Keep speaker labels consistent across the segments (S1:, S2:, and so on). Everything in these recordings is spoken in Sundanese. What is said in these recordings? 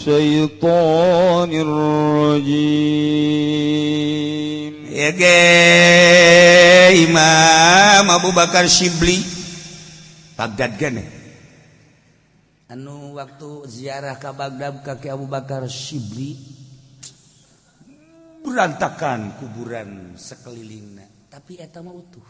S1: الشيطان الرجيم.
S2: Ya ge Imam Abu Bakar Syibli Baghdad gane anu waktu ziarah ke Baghdad kaki Abu Bakar Syibli berantakan kuburan sekelilingna, tapi eta mah utuh.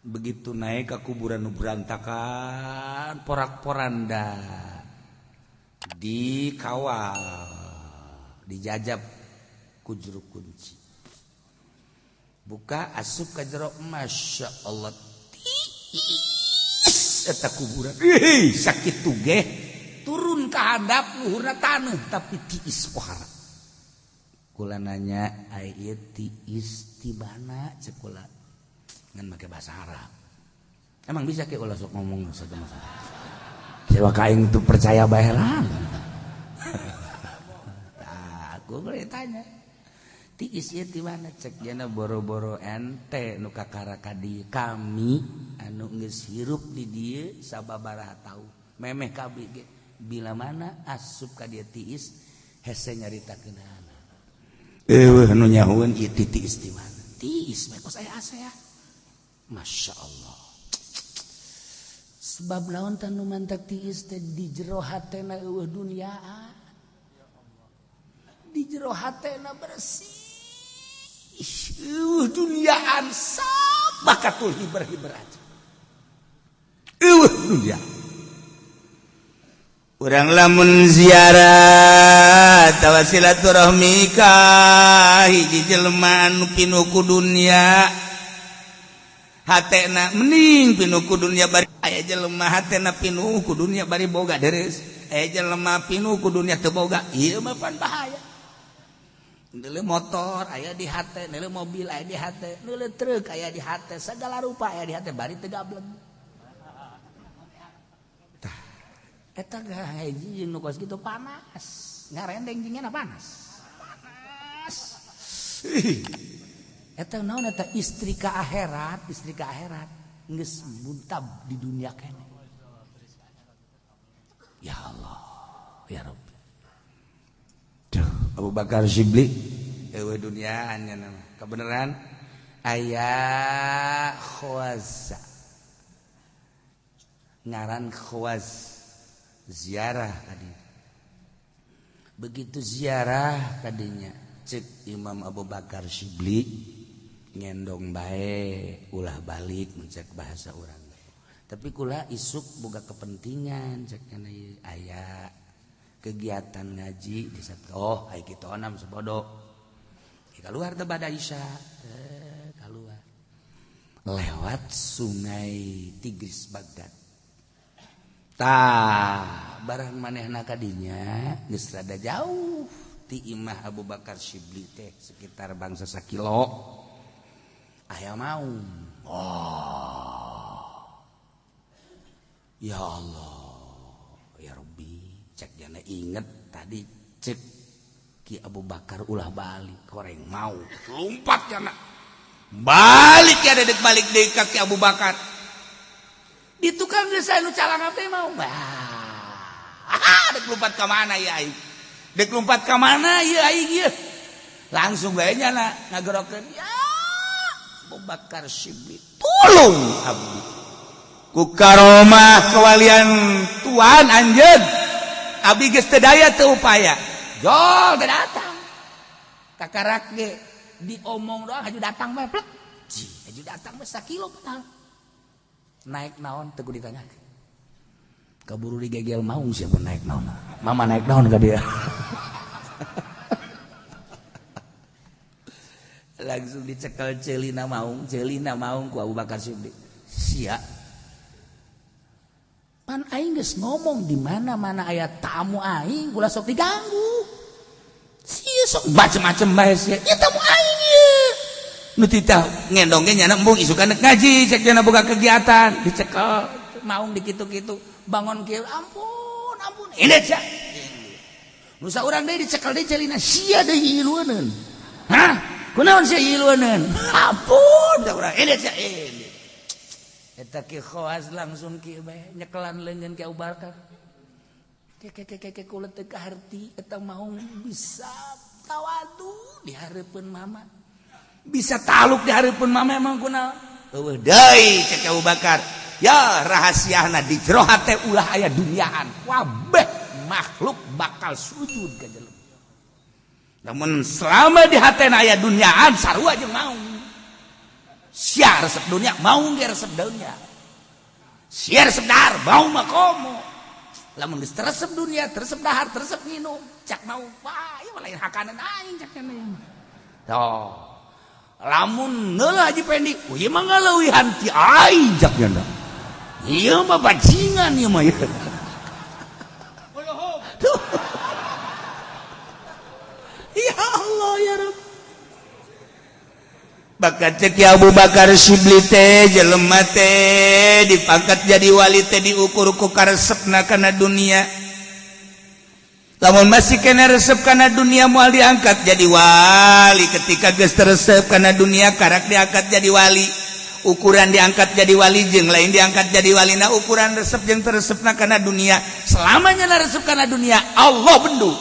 S2: Begitu naik ke kuburan nu berantakan porak-poranda, dikawal, dijajab ku juru kunci, buka, asup ke jero, Masya Allah, tiis eta kuburan. Ih, sakit ge turun ke handap luhurna taneuh, tapi tiis pohara. Kula nanya, "Ai ieu tiis ti mana?" Cek kula ngan make bahasa Arab. Emang bisa ke ulah sok ngomong satu masalah. Siapa kaing tuh percaya baheran. Nah, aku boleh tanya. Tiis ieu ti mana? Cek jana, boro-boro ente nu kakara ka dieu, kami anu geus hirup di dieu sababaraha taun memeh kabeh ge bila mana asup ka dieu tiis hese nyaritakeunana. Eueuh nu nyahoeun ieu tiis di mana. Tiis bae kos aya asa ya. Masya Allah. Sebab naon tah nu mantak tiis teh? Di jero hatena eueuh duniaan. Di jero hatena bersih. Eueuh duniaan, sabakatul hiber-hiber aja. Eueuh dunia. Urang lamun ziarah tawa silaturahmi ka hiji jelema anu pinuh ku dunya, hatena mending pinuh ku dunya, bari aya jelema hatena pinuh ku dunya bari boga deres, aya jelema pinuh ku dunya teu boga. Ieu mah pan bahaya. Neuleuh motor aya di hate, neuleuh mobil aya di hate, neuleuh truk aya di hate, segala rupa aya di hate, bari teu gableng. Tah, eta hiji jeung nu kos kitu panas, ngarendeng jeung panas. Panas. Eta naon eta? Istri ka akhirat, istri ka akhirat geus muntab di dunia kene. Ya Allah, ya Rabbi. Duh, Abu Bakar Syibli eueuh duniaan nya nama. Kebenaran aya khawaza. Ngaran khawaz ziarah tadi. Begitu ziarah kadinya, cek Imam Abu Bakar Syibli, "Ngendong bae, ulah balik," mencek bahasa urang. "Tapi kula isuk boga kepentingan," cek ieu, "aya kegiatan ngaji di sat." "Oh, ai kitu onam sebodo." Keluar teh bada Isya, keluar lewat sungai Tigris Baghdad. Tah, barang manehna kadinya geus rada jauh ti imah Abu Bakar Syibli teh, sekitar bangsa sakilo, aya maung. Oh ya Allah, ya Rabbi, cek jana, inget tadi cek Ki Abu Bakar ulah balik, koreng mau lompat jana balik ya, dedek balik deui ka Ki Abu Bakar. Di tukang geus anu calang teh mau bah, dek lompat ka mana ya aing, dek lompat ka mana ya aing ieu? Langsung bae nyana ngagerokeun, "Ya Abu Bakar Syibli, tolong abdi ku karomah kewalian tuan anjeun, abdi geus teu daya teu upaya." Jol teu datang kakarak ge diomong doang, haju datang bae plek. Ji, haju datang bae sakilo padahal. Naik naon teu ditanyakeun, kaburu digegel maung. Siapa naik naon? Mama naik naon ka dia? Langsung dicekel celina maung, celina maung ku Abu Bakar Siddiq. "Sia pan aing geus ngomong di mana-mana aya tamu aing ulah sok diganggu. Sia sok macem-macem bae sia. Ieu tamu aing ieu." Nu titah ngendong ge nyana embung, isukan dek ngaji cek jana boga kegiatan. Dicekel maung dikitu-kitu, bangun kieu, "Ampun, ampun." Ini sia. Nu saurang deui dicekel deui celina, "Sia deui ilueuneun. Hah? Kunaon sia ilueuneun?" "Ampun," urang ini sia ini. Eta Ki Khawas langsung kieu bae nyekelan leungeun Ki Abu Bakar. Keke kula teu kaharti eta maung bisa tawadu di hareupeun mama. Bisa taluk di hareupeun mama emang kunaon? Eueuh deui cek Abu Bakar. Ya rahasiana di jero hate ulah aya duniaan. Kabeh makhluk bakal sujud ka jelema. Namun selama di hatena aya duniaan sarua jeung maung. Sia resep dunia, maung ge resep dunia. Sia resep dahar, maung mah komo. Lamun geus teresep dunia, teresep dahar, teresep nginum, cak mau, wah, ieu mah lain hakanan aing cak nya. Tuh. Lamun neula Haji Pendi, oh ieu mah ngaleuwihan ti aing cak nya. Ieu mah bajingan ieu mah. Tuh. Ya Allah ya Rabb. Bakat cek Abu Bakar Syibli teh jelema teh dipangkat jadi wali teh diukur ku karesepna kana dunia. Lamun masih kena resep kana dunia moal diangkat jadi wali. Ketika geus teresep kana dunia karak diangkat jadi wali. Ukuran diangkat jadi wali jeung lain diangkat jadi wali na ukuran resep jeung teresepna kana dunia. Selamanya na resep kana dunia Allah bendu.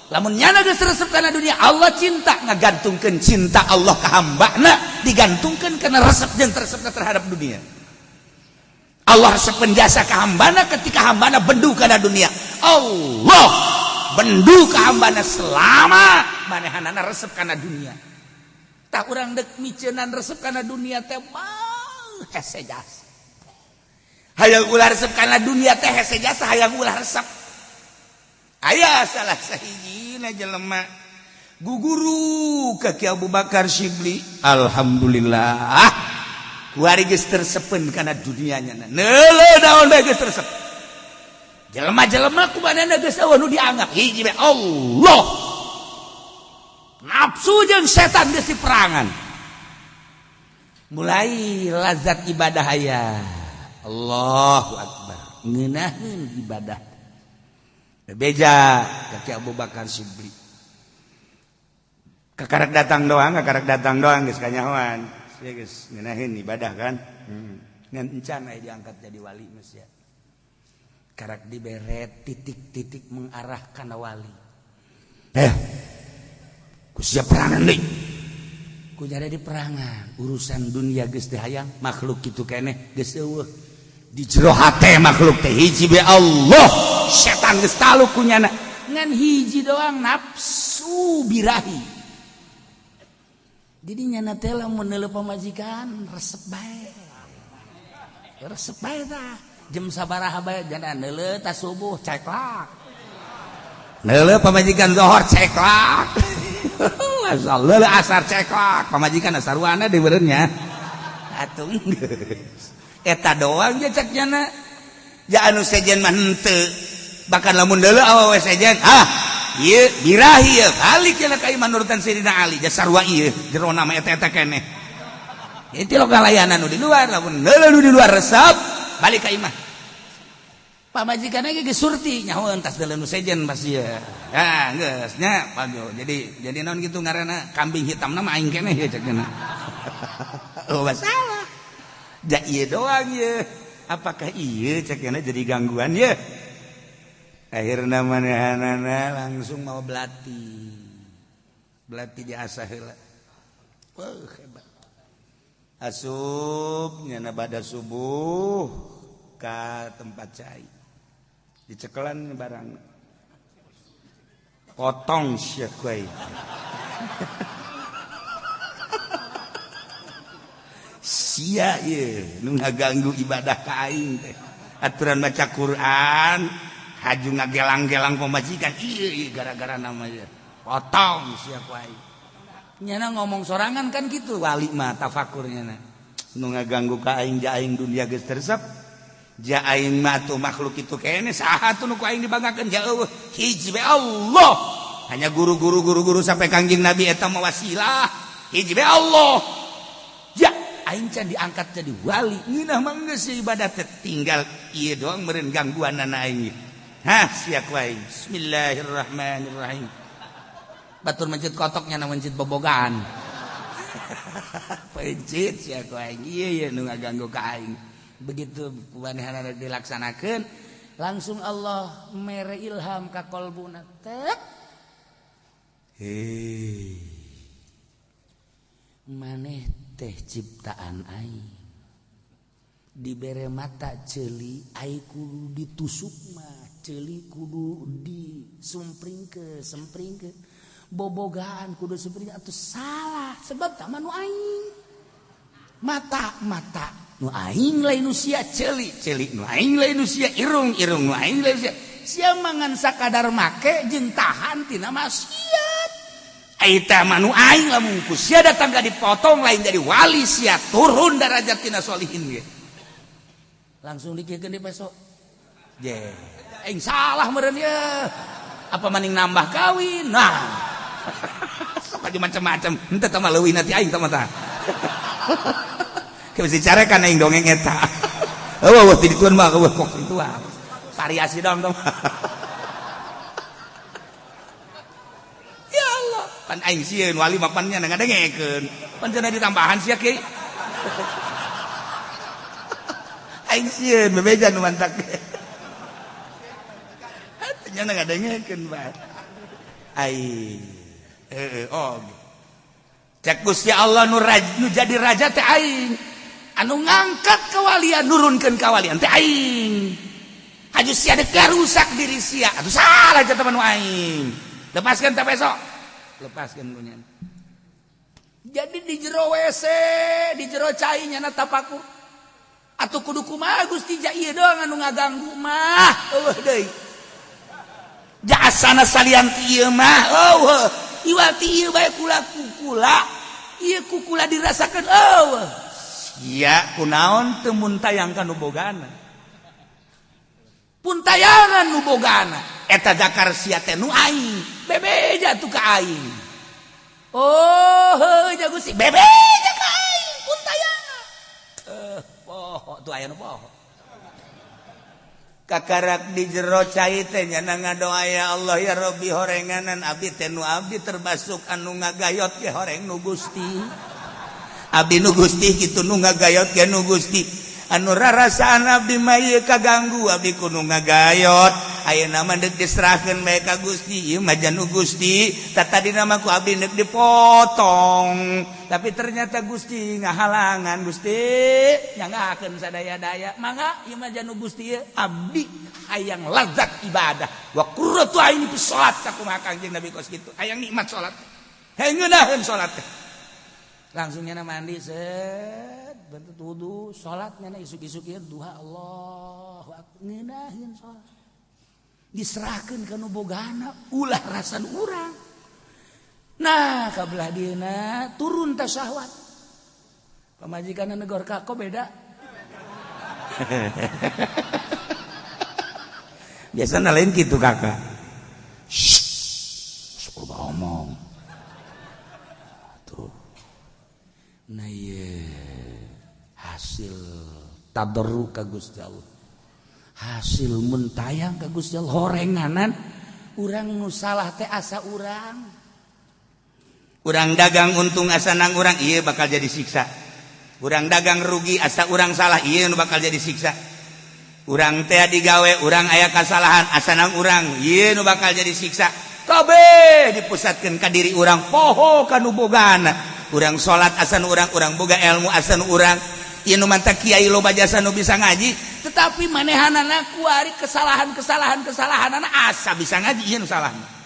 S2: Lamun nyana geus resep kana dunia Allah cinta, ngagantungkeun cinta Allah ka hambana digantungkeun kana resep jeung teresepna terhadap dunia. Allah resep jasa ka hambana ketika hambana bendu kana dunia. Allah bendu ka hambana selama manehanana resep kana dunia. Tah urang deuk miceunan resep kana dunia teh mah hese jasa. Hayang ulah resep kana dunia teh hese jasa, hayang ulah resep. Aya salah sahijina jelema guguru ka Ki Abu Bakar Syibli. Alhamdulillah kuari geus tersepen kana dunianya. Neuleuh naon bae geus tersep. Jelema-jelema ku manehna geus eueuh nu dianggap hiji bae Allah. Nafsu jeung setan geus diperangan. Mulai lazat ibadah aya. Allahu akbar. Ngeunaheun ibadah. Beja kaki Abu Bakar Syibli. Kakarak datang doang, kakarak datang doang geus kanyahoan. Sia geus ngeunaheun ibadah kan. Ngan encan aya diangkat jadi wali geus ya. Karak dibere titik-titik mengarah kana wali. Ku sia perangan deui. Ku nyari di perangan, urusan dunia geus teu hayang, makhluk kitu keneh geus eueuh. Di jero hate makhluk teh hiji be Allah. Setan geus taluk ku nyana. Ngan hiji doang nafsu birahi. Jadi nyana teh lamun neuleuh pamajikan resep bae. Resep bae tah. Jam sabaraha bae jana neuleuh tas subuh ceklak. Neuleuh pamajikan zohor ceklak. Masyaallah asar ceklak. Pamajikan asarwana di beureunnya. Atuh geus. Eta doang je cek nyana. Ja anu sejen mah henteu. Bahkan lamun deuleu awewe sejen, ah ieu birahi ieu balik cenah ka imah nurutan Sayyidina Ali, ja sarua ieu jerona mah eta-eta keneh. Itu lo kalayanan nu di luar, lamun deuleu nu di luar resep, balik ka imah. Pamajikan ge geus surti nyaho entas deuleu nu sejen pasti ya. Ah geus nya pago. Jadi naon kitu ngaranna kambing hitamna mah aing keneh ya cek cenah. Oh masalah. Ja ieu doang ieu. Apakah ieu cek cenah jadi gangguan ye? Akhirna manehanana langsung mau belati. Belati diasah heula. Wah hebat. Asup nyana bada subuh ka tempat cai. Dicekelan barang. Potong sia kuai. Sia ieu nu ngaganggu ibadah ka aing teh. Aturan baca Quran haju ngagelang-gelang pemajikan ieu gara-gara namanya. Potong sia ku aing. Nyana ngomong sorangan kan gitu wali mah tafakurnya na. Nu ngaganggu ka aing ja aing dunia geus teresep. Ja aing mah tuh makhluk itu kene saha tuh nu ku aing dibanggakeun ja eueuh hiji bae Allah. Hanya guru-guru guru-guru sampai Kangjeng Nabi eta mah wasilah. Hiji bae Allah. Ja aing can diangkat jadi wali ngeunah mah geus ibadah teh tinggal ieu doang meureun gangguanana aing. Hah sia ku aing. Bismillahirrahmanirrahim. Batur mencit kotoknya na mencit bobogaan. Pencit sia ku aing. Ieu ieu nu ngaganggu ka aing. Begitu kumanehanana dilaksanakeun Langsung Allah mere ilham ka kolbuna tek. Hei, maneh teh ciptaan aing, dibere mata ceuli aing kudu ditusuk mah ceuli, kudu disumpringkeun sempringkeun, bobogaan kudu sempring atau salah, sebab tah nu aing. Mata mata nu aing, lain nu sia. Ceuli ceuli nu aing, lain nu sia. Irung irung nu aing, lain sia. Sia mangan sakadar make jeung tahan tina maksiat. Eta mah nu aing. Lamun ku sia datang ka dipotong, lain jadi wali sia, turun derajat tina solihin ge. Langsung dikiekeun di besok je, aing salah meureun ye, apa maning nambah kawin. Nah, sok aja macam-macam henteu tah mah, leuwih nanti aing tah mah tah. Mesti carekan aing dongeng eta. Eueuh, ti dituan mah eueuh kok itu variasi dong tah. Ya Allah, pan aing sieun wali mah pan nya ngadengekeun. Pan cenah ditambahan sia kieu. Aing sieun bebeja nu mantak. Nya ngadengekeun bae. Ai heeh, oh. Cek Gusti Allah, nu, nu jadi raja teh aing, anu ngangkat kewalian, nurunkan kewalian teh aing. Haju sia dek rusak diri sia atuh, salah teman aing. Lepaskan tak besok, lepaskan punya. Jadi di jero WC, di jero cai nyana tapakur atuh, kudu kumaha Gusti? Ja ieu doang anu ngaganggu mah, eueuh deui. Jasana salian ti ieu mah eueuh, iwal ti ieu bae. Kula kukula ieu, kukula dirasakeun eueuh. Sia kunaon teu muntayang ka nu bogana? Pun tayangan nu bogana eta zakar sia teh nu aing, bebeja tuh ka aing. Oh heuh, jago si bebeja ka aing pun tayangan. Eh, poho tuh aya nu poho. Kakarak di jero cai teh nyana ngadoa, "Ya Allah, ya Rabbi, horenganan abdi teh nu abdi terbasuk anu ngagayot ge horeng nu Gusti, abdi nu Gusti kitu, nu ngagayot ge nu Gusti. Anu rarasaan abdi mah ieu kaganggu abdi kudu ngagayot. Ayeuna mah deuk diserahkeun bae ka Gusti, ieu mah nu Gusti. Tadi nama ku abdi deuk dipotong, tapi ternyata Gusti ngahalangan. Gusti nyanggakeun sadaya-daya, mangga, ieu mah nu Gusti ieu. Abdi hayang lazat ibadah, wa qurratu aini fi salat." Sakumaha Kangjeng Nabi kos kitu, hayang nikmat salat, hayang ngeunaheun salat teh. Langsung nyana mandi, set, bentuk wudu, salat nyana isuk-isuk ieu duha, Allahu akbar, ngeunaheun salat. Diserahkeun ka nu bogana, ulah rasan urang. Nah, kabelah dieuna turun teh syahwat, pamajikan negor ka, kok beda. Biasa lain gitu, kakak. Shh, sok ngomong tuh. Nah, ye, hasil tadarru ka Gusti Allah, hasil muntayang ka Gusti Allah, horenganan urang nu salah teh asa urang. Urang dagang untung asa nang urang, iya bakal jadi siksa. Urang dagang rugi asa urang salah, iya nu bakal jadi siksa. Urang teh digawe, urang aya kasalahan asa nang urang, iya nu bakal jadi siksa. Kabeh dipusatkeun ka diri urang, poho ka nu bogana. Urang salat asan urang, urang boga ilmu asan urang. Ieu nu mantak kiai loba jasa nu bisa ngaji, tetapi manehanana kuari kesalahan-kesalahan kesalahanana asa bisa ngaji. Ieu nu salahna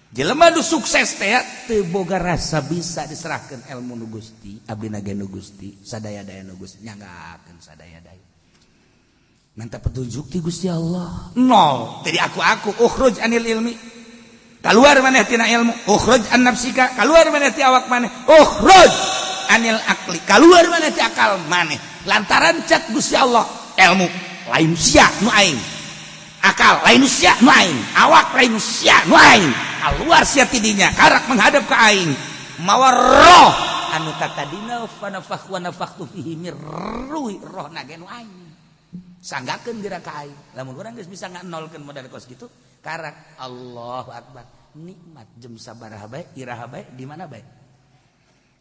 S2: jelema nu sukses teh teu boga rasa bisa. Diserahkeun ilmu nu Gusti, abdi ge nu Gusti, sadaya-daya nu Gusti, nyanggakeun sadaya-daya, minta petunjuk ti Gusti Allah. Nol jadi aku ukhruj anil ilmi, keluar maneh tina ilmu. Ukhruj an nafsika, keluar maneh ti awak maneh. Ukhruj anil akli, keluar maneh ti akal maneh. Lantaran cek Gusti Allah, ilmu lain sia nu aing, akal lain sia nu aing, awak lain sia nu aing, keluar sia tidinya, karak menghadap ke aing. Mawa roh anu tatadina fa nafakh wa nafakhtu fihi mir ruhi, roh nage nu aing, sanggakeun geura ka aing. Lamun urang geus bisa nganolkeun modal kos kitu, karak Allahu akbar, nikmat jam sabaraha bae, iraha bae, di mana bae.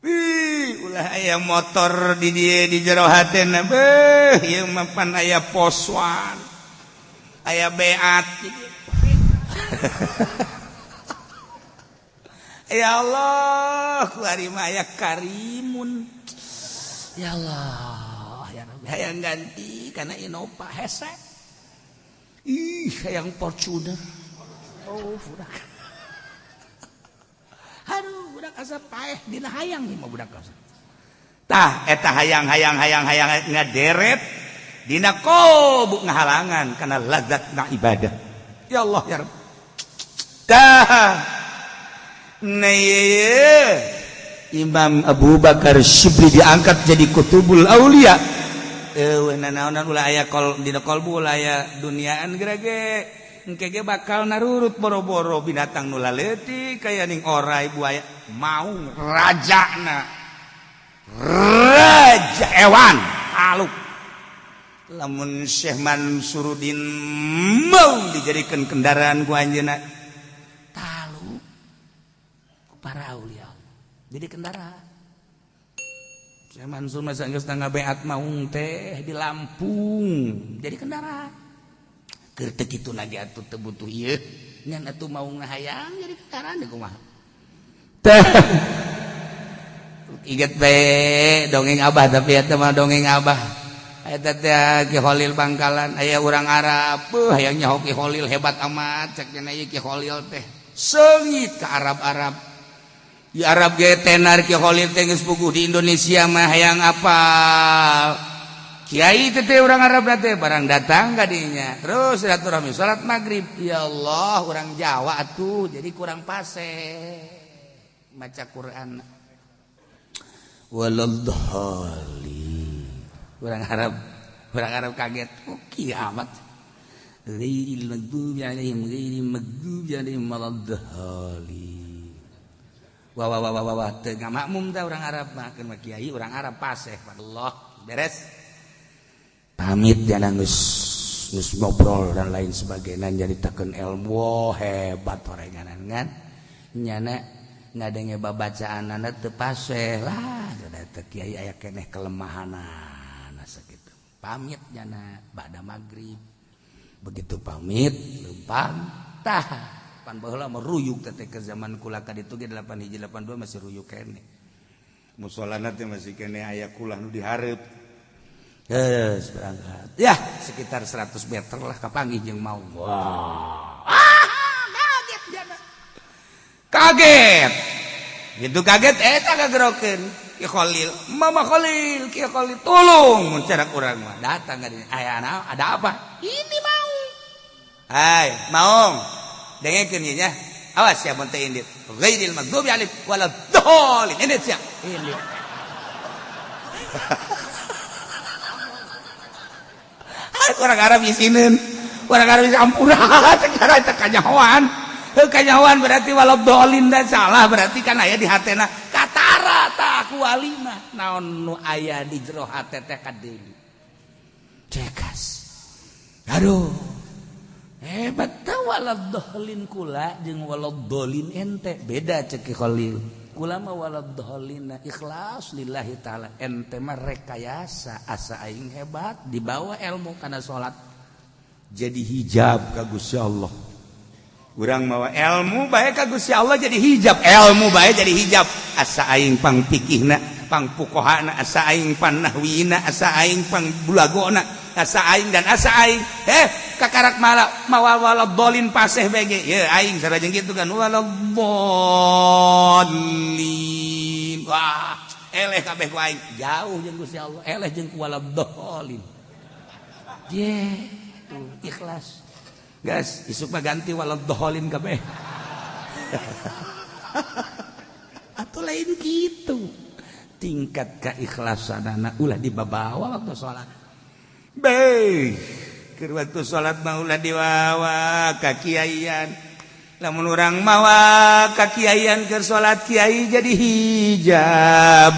S2: Wih, ulah aya motor di dieu di jero hatena, beuh, ieu mah pan aya poswan. Aya beat. Ya Allah, kuari mah aya Karimun. Ya Allah, ya Rabbi, hayang ganti karena Innova hese. Ih, hayang Fortuner. Oh, budak. Aduh, budak asa paeh dina hayang ieu mah budak asa. Tah, eta hayang hayang hayang hayang ngaderet dina kolbu ngahalangan karena lazat na ibadah. Ya Allah ya Rabb. Tah. Nah, Imam Abu Bakar Syibli diangkat jadi kutubul aulia. Nanaonan ulah aya kol dina kolbu ulah aya duniaan gerage. Engke ge bakal narurut boro-boro binatang nu laleutik kaya ning orai buaya maung rajana. Raja ewan aluk. Lamun Syekh Mansuruddin mau dijadikan kendaraan ku anjeunna talu para aulia jadi kendaraan. Syekh Mansur masa geus ngabeat maung teh di Lampung jadi kendaraan. Keur teu kitu lagi atuh teu butuh ieu ngan atuh maung hayang jadi kendaraan deui kumaha. Teh inget bae dongeng abah, tapi eta mah dongeng abah. Eta teh Ki Kholil Bangkalan aya urang Arab, beuh hayang nyaho Ki Kholil hebat amat cek nya ieu Ki Kholil teh. Seungit ka Arab-Arab. Di Arab ge tenar Ki Kholil teh geus puguh di Indonesia mah hayang apal. Kiai teh urang Arab teh barang datang ka dinya. Terus silaturahmi salat maghrib. Ya Allah, urang Jawa atuh jadi kurang pase maca Quran. Waladhdallin. Orang Arab kaget. Oh, kiamat. Ghairil maghdubi alaihim ghairil maghdubi alaihim waladdallin. Wah wah wah wah wah teu ngamakmum tah urang Arab mah keun mah kiai urang Arab paseh Allah beres. Pamit jangan geus geus ngobrol dan lain sebagainya nyaritakeun ilmu hebat orenganan kan. Nyana ngadenge babacaanana teu paseh lah teu kiai aya keneh kelemahanana sakitu. Pamit nyana ba'da maghrib. Begitu pamit lempang tah pan baheula mah ruyuk teh ke zaman kula ka ditu ge 8 hiji 82 masih ruyuk keneh. Musolana teh masih keneh aya kulah nu dihareup. Geus berangkat. Ya, sekitar 100 meter lah kapanggih jeung mau. Wah. Ah, kaget jana. Kaget. Gitu kaget eta kagerokeun. Ki Kholil, Mama Kholil, Ki Kholil tolong mun cara urang mah datang ka dinya. Aya ada apa? Ini mau. Hai, maung. Dengekeun ieu nya. Awas ya mun teu indit. Ghairil maghdubi alaihim waladdallin. Indit sia. Indit. Orang Arab isineun. Orang Arab isi ampura secara eta kanyahoan. Heuh kanyahoan berarti waladdallin dan salah berarti kan aya di hatena katara tah ku walina. Naon nu aya di jero hate teh kadeuli. Cekas. Aduh. Hebat tah waladdallin kula jeung waladdallin ente beda cek Ki Kholil. Kula mah waladdallin ikhlas lillahi taala ente mah rekayasa asa aing hebat dibawa ilmu kana salat jadi hijab ka Gusti Allah. Urang mawa ilmu bae ka Gusti Allah jadi hijab, ilmu bae jadi hijab asa aing pang pikihna, pang fuqahana, asa aing pan nahwina, asa aing pang bulagona, asa aing dan asa aing. Kakarak malah mawa waladdallin paseh bege. Ya aing sarajeng kitu kan waladdallin. Wah, eleh kabeh ku aing. Jauh jeung Gusti Allah, eleh jeung ku waladdallin. Ye, tuh ikhlas. Gas, isuk mah ganti waladdallin kabeh. Atuh lain kitu. Tingkat keikhlasanana ulah dibabawa waktu salat. Beuh, keur waktu salat mah ulah diwawa ka kiaian. Lamun urang mawa ka kiaian keur salat kiai jadi hijab.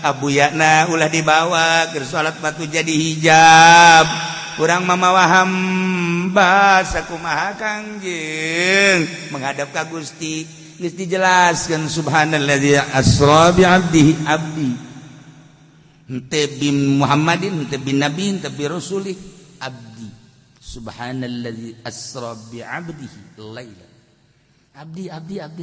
S2: Abuyana ulah dibawa keur salat batu jadi hijab. Urang mamawa hamba sakumaha Kangjeng menghadap ka Gusti geus dijelaskeun subhanalladzi asra bi abdihi abdi henteu bin Muhammadin henteu bin nabi henteu bi rasulih abdi Subhanalladzi asra bi 'abdihi laila. Abdi abdi abdi.